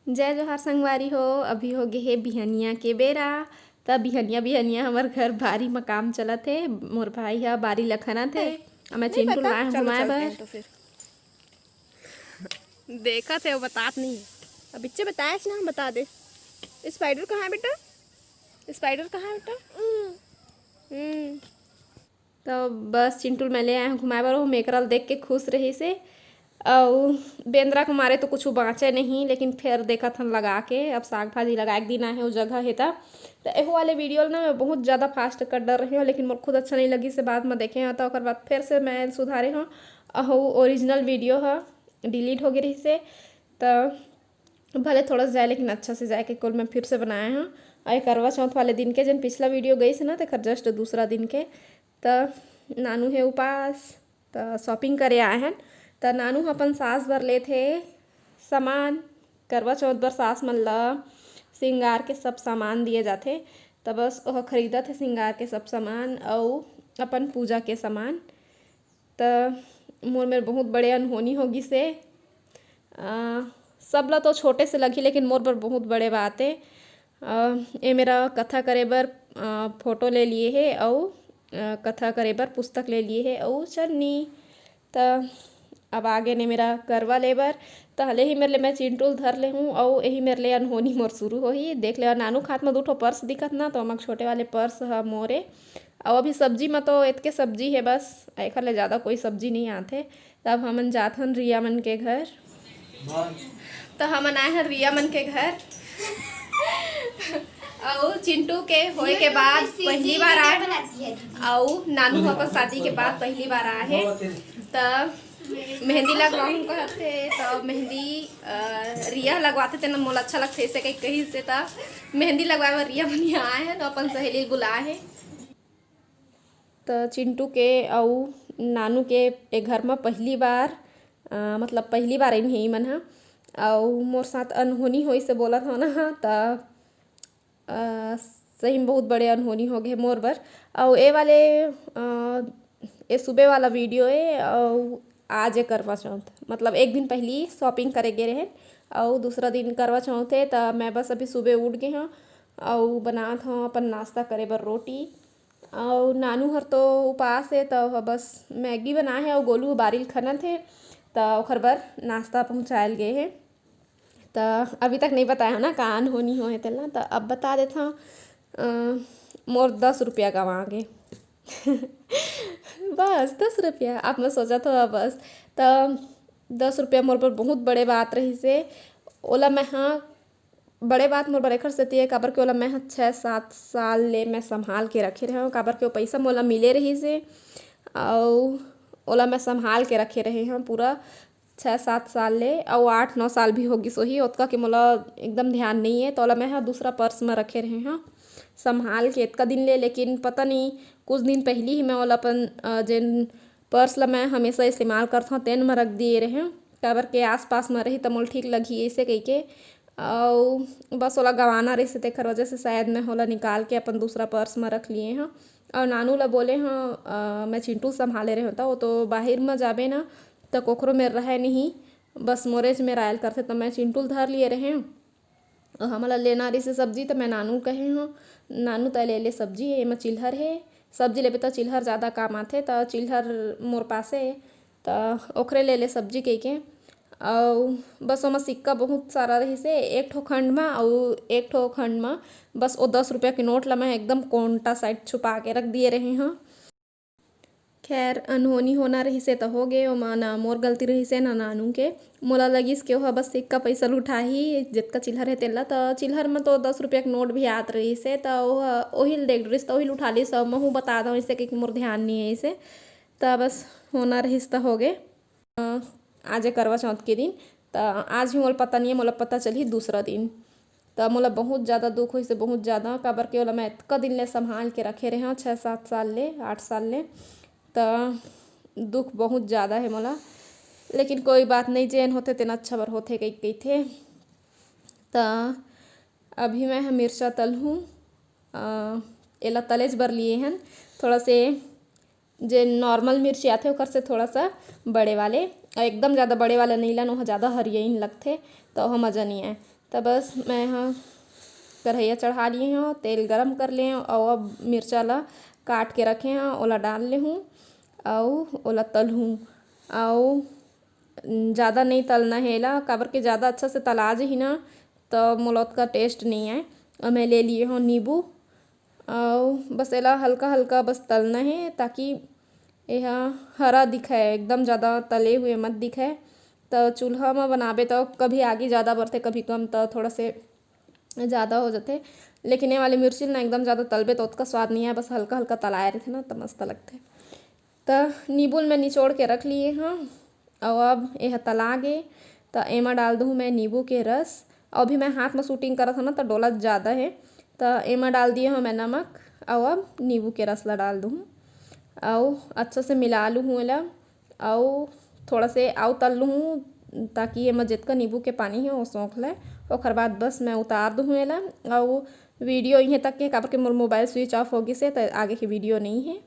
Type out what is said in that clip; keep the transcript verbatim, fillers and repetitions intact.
जय जोहार संगवारी हो, अभी हो गे हे बिहनिया के बेरा। त बिहनिया बिहनिया हमर घर बारी म काम चलत हे। मोर भाई ह बारी ल खनत हे, अउ मैं चिंटू ल लाए हंव घुमाए बर। तो फिर देखत हे, वो बतात नहीं है। अब इच्चे बताएस ना, हम बता दे। स्पाइडर कहाँ है बेटा? स्पाइडर कहाँ है बेटा? हम्म। त बस चिंटू ल मैं ले आए हंव घुमाए बर, वो मेकरा ल देख के खुश रहिस हे। अउ बेंदरा के मारे तो कुछु बाँचे नहीं, लेकिन फेर देखत हन लगा के, अब साग भाजी लगाए के दिन आहे, वो जगह हे त। त एहू वाले वीडियो ल ना मैं बहुत ज़्यादा फास्ट कर डर रही हूँ, लेकिन मोर खुद अच्छा नहीं लगिस हे, बाद में देखे हंव त ओकर बाद फेर से मैं सुधारे हंव। अहू ओरिजिनल वीडियो ह डिलीट हो गे रहिस हे, त भले थोड़ा सा जाए, लेकिन अच्छा से जाए के कुल मैं फिर से बनाए हंव। अउ ये करवा चौथ वाले दिन के, जेन पिछला वीडियो गइस हे ना, तेकर जस्ट दूसरा दिन के, त नानू हे उपास, त शॉपिंग करे आए हन। त नानू ह अपन सास बर लेथे सामान, करवा चौथ बर सास मन ल सिंगार के सब सामान दिए जाथे। त बस ओह खरीदत हे सिंगार के सब सामान अउ अपन पूजा के सामान। त मोर मेर बहुत बड़े अनहोनी हो गिस हे। अ, सब ला तो छोटे से लगही, लेकिन मोर बर बहुत बड़े बात हे। अ, ए मेरा कथा करे बर, अ, फोटो ले लिए हे अउ, अ, कथा करे बर पुस्तक ले लिए हे अउ चन्नी। त अब आगे ने मेरा करवा ले बर, त हले ही मेर ले मैं चिंटू ल धर ले हूँ अउ यही मेर ले अनहोनी मोर शुरू होही। देख ले, नानू खात म दू ठो पर्स दिखत ना, तो ओमा छोटे वाले पर्स ह मोरे। अउ अभी सब्जी म तो एतके सब्जी हे बस, एखर ले ज़्यादा कोई सब्जी नहीं आथे। तब हमन जात हन रिया मन के घर। त हमन आए हन रिया मन के घर। अउ चिंटू के होए के बाद पहली बार आए, अउ नानू ह अपन शादी के बाद पहली बार आए हे। त मेहंदी लगवाहूँ कहत हे, त मेहंदी, अ, रिया लगवाथे, तेन मोला अच्छा लगथे, अइसे कहि, कहिस हे। त मेहंदी लगवाए बर रिया मन यहाँ आए हे, त अपन सहेली ल बुलाए हे। त चिंटू के अउ नानू के ए घर म पहली बार, अ, मतलब पहली बार आइन हे इमन ह, अउ मोर साथ अनहोनी होइस हे बोलत हव ना, त अ, सही में बहुत बड़े अनहोनी हो गे मोर बर। अउ ए वाले, अ, ए सुबह वाला वीडियो ए, अउ आज ए करवा चौथ, मतलब एक दिन पहली शॉपिंग करे गे रहेन, अउ दूसरा दिन करवा चौथ ए, त मैं बस अभी सुबह उठ गे हव, अउ बनात हव अपन नाश्ता करे बर रोटी। अउ नानू हर तो उपास ए, त ओह बस मैगी बनाए हे, अउ गोलू ह बारी ल खनत हे, त ओखर बर नाश्ता पहुँचाए ल गे हे। त अभी तक नहीं बताए हव ना, का अनहोनी होहे तेला, त अब बता देत हव। अ, मोर दस रुपया गंवा गे। बस दस रुपया, आप मन सोचत हव बस। त दस रुपया मोर बर बहुत बड़े बात रहिस हे। ओला मैं ह, बड़े बात मोर बर एखर सेती हे, काबर कि ओला मैं ह छः सात साल ले मैं संभाल के रखे रहेंव, काबर कि वो पइसा मोला मिले रहिस हे, अउ ओला मैं संभाल के रखे रहे हव पूरा छः सात साल ले, अउ आठ नौ साल भी हो गिस होही, ओतका के मोला एकदम ध्यान नइ हे। त ओला मैं ह दूसरा पर्स म रखे रहे हव संभाल के एतका दिन ले, लेकिन पता नहीं कुछ दिन पहिली ही मैं ओला अपन, अ, जेन पर्स ल मैं हमेशा इस्तेमाल करथव तेन म रख दिए रहे हव, काबर के आसपास म रही त मोला ठीक लगही अइसे कहिके। अउ बस ओला गंवाना रहिस हे, तेखर वजह से शायद मैं ओला निकाल के अपन दूसरा पर्स म रख लिए हव। अउ नानू ल बोले हव, अ, मैं चिंटू ल संभाले रहे हव, त वो तो बाहिर म जाबे ना, त कोखरो मेर रहय नहीं, बस मोरेच मेर आयल करथे, त मैं चिंटू ल धर लिए रहेंव। अउ हमला लेना रहिस हे सब्जी, त मैं नानू ल कहे हव, "नानू, तैं ले ले सब्जी, एमा चिल्हर हे, सब्जी लेबे त चिल्हर जादा काम आथे।" त चिल्हर मोर पास हे, त ओखरे ले ले सब्जी कहिके। अउ बस ओमा सिक्का बहुत सारा रहिस हे, एक ठो खंड म अउ एक ठो खंड म बस ओ दस रुपया के नोट ल मैं एकदम कोंटा साइड छुपा के रख दिए रहे हव। खैर, अनहोनी होना रहिस हे त हो गे, ओमा ना मोर गलती रहिस हे, ना नानू के। मोला लगिस कि ओह बस सिक्का पइसा ल उठाही, जतका चिल्हर हे तेला। त चिल्हर म तो दस रुपया के नोट भी आत रहिस हे, त ओह ओही ल देख डरिस, त ओही ल उठा लिस, अउ महूँ बता दंव अइसे, कि मोर ध्यान नइ हे अइसे। त बस होना रहिस त हो गे। अ, आज ए करवा चौथ के दिन, त आज भी मोला पता नइ हे, मोला पता चलही दूसरा दिन। त मोला बहुत ज़्यादा दुख होइस हे, बहुत ज़्यादा, काबर के ओला मैं अतका दिन ले संभाल के रखे रहे हव, छः सात साल ले, आठ साल ले, त दुख बहुत ज़्यादा हे मोला। लेकिन कोई बात नहीं, जेन होथे तेन अच्छा बर होथे कहि, कहिथे। त अभी मैं ह मिर्चा तलहूँ, अ, एला तलेच बर लिए हन, थोड़ा से जे नॉर्मल मिर्ची आथे, ओकर से थोड़ा सा बड़े वाले, अउ एकदम ज़्यादा बड़े वाला नइ लान, ओह ज़्यादा हरियइन लगथे, त ओह मज़ा नइ आए। त बस मैं ह कढ़ैया चढ़ा लिए हव, तेल गरम कर लिए हव, अउ अब मिर्चा ला काट के रखे हव, ओला डाल लेहूँ अउ ओला तलहूँ। अउ ज़्यादा नहीं तलना है एला, काबर के ज़्यादा अच्छा से तला जही ना, त मोला ओतका टेस्ट नहीं आए। अब मैं ले लिए हव नींबू, अउ बस एला हल्का हल्का बस तलना है, ताकि एहा हरा दिखय, एकदम ज़्यादा तले हुए मत दिखय। त चूल्हा म बनाबे त कभी आगी ज़्यादा बरथे, कभी कम, त थोड़ा से ज़्यादा हो जाथे। लेकिन ये वाली मिर्ची ना एकदम ज़्यादा तलबे त ओतका स्वाद नहीं आए, बस हल्का हल्का तलाए रहिथे ना, त मस्त लगथे। त नींबू ल मैं निचोड़ के रख लिए हव, अउ अब एह तला गे, त एमा डाल दूँ मैं नींबू के रस। अउ अभी मैं हाथ म शूटिंग करत हव ना, त डोलत ज़्यादा हे, त एमा डाल दिए हव मैं नमक, अउ अब नींबू के रस ला डाल दूँ, अउ अच्छा से मिला लूँ एला, अउ थोड़ा से अउ तल लूँ, ताकि एमा जितका नींबू के पानी हे, वो सोख ले। ओकर बाद बस मैं उतार दूँ एला, अउ वीडियो इहें तक के, काबर के मोर मोबाइल स्विच ऑफ हो गिस हे, त आगे के वीडियो नहीं हे।